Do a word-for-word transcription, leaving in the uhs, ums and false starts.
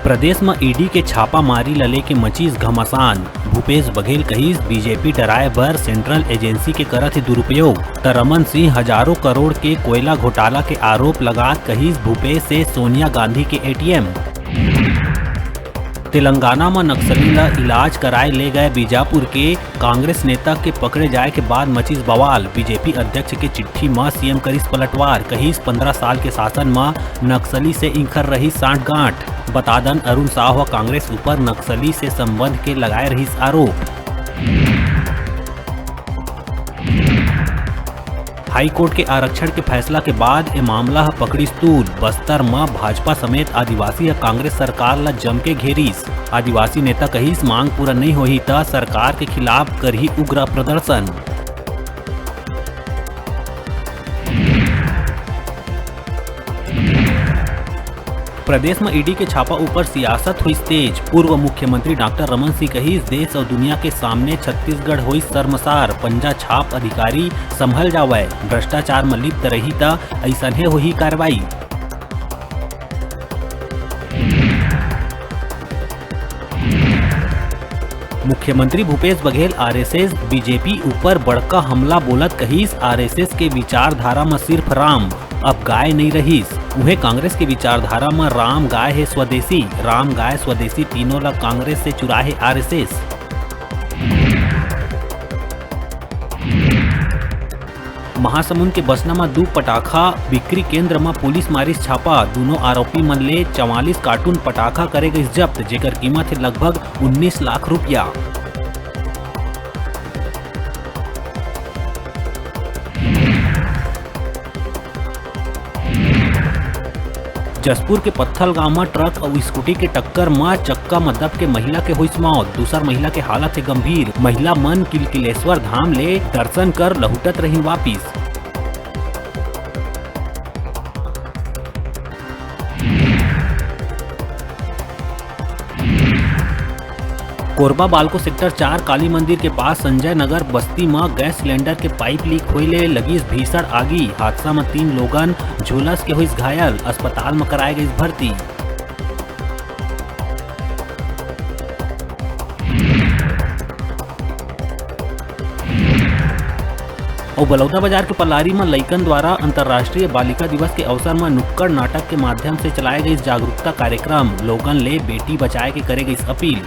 प्रदेश म ईडी के छापामारी ल लेके मचिस घमासान। भूपेश बघेल कहिस, बीजेपी डराए बर सेंट्रल एजेंसी के करत हे दुरुपयोग। त रमन सिंह हजारों करोड़ के कोयला घोटाला के आरोप लगात कहिस, भूपेश से सोनिया गांधी के एटीएम। तेलंगाना म नक्सली ल इलाज कराए ले गए बीजापुर के कांग्रेस नेता के पकड़े जाए के बाद मचिस बवाल। बीजेपी अध्यक्ष के चिट्ठी म सीएम करिस पलटवार, कहिस, "पंद्रह साल के शासन म नक्सली से इंखर रहिस सांठगांठ।" बता दन, अरुण साव ह कांग्रेस ऊपर नक्सली से संबंध के लगाए रहिस आरोप। हाई कोर्ट के आरक्षण के फैसला के बाद ए मामला ह पकड़िस तूल। बस्तर म भाजपा समेत आदिवासी ह कांग्रेस सरकार ल जम के घेरिस। आदिवासी नेता कहिस, मांग पूरा नइ होही त सरकार के खिलाफ करही उग्र प्रदर्शन। प्रदेश म ईडी के छापा ऊपर सियासत होइस तेज। पूर्व मुख्यमंत्री डॉक्टर रमन सिंह कहिस, देश अउ दुनिया के सामने छत्तीसगढ़ होइस शर्मसार। पंजा छाप अधिकारी संभल जावय, भ्रष्टाचार म लिप्त रही त अइसनहे होही कार्रवाई। मुख्यमंत्री भूपेश बघेल आरएसएस बीजेपी ऊपर बड़का हमला बोलत कहिस, आरएसएस के विचारधारा म सिर्फ राम, अब गाय नइ रहिस। उहें कांग्रेस के विचारधारा म राम गाय हे स्वदेशी, राम गाय स्वदेशी तीनों ल कांग्रेस से चुराए हे आरएसएस। महासमुंद के बसना म दू पटाखा बिक्री केंद्र म पुलिस मारिस छापा। दूनों आरोपी मन ले चवालीस कार्टून पटाखा करे गइस जब्त, जेकर कीमत हे लगभग उन्नीस लाख रुपया। जशपुर के पत्थलगांव म ट्रक अउ स्कूटी के टक्कर म चक्का म दब के महिला के होइस मौत। दूसर महिला के हालत हे गंभीर। महिला मन किलकिलेश्वर धाम ले दर्शन कर लहुटत रहिन वापिस। कोरबा बालको सेक्टर चार काली मंदिर के पास संजय नगर बस्ती म गैस सिलेंडर के पाइप लीक होए ले लगिस भीषण आगी। हादसा म तीन लोगन झुलस के होइस घायल, अस्पताल म कराए गइस भर्ती। अउ बलौदाबाजार के पलारी म लइकन द्वारा अंतर्राष्ट्रीय बालिका दिवस के अवसर म नुक्कड़ नाटक के माध्यम से चलाए गइस जागरूकता कार्यक्रम। लोगन ले बेटी बचाए के करे गइस अपील।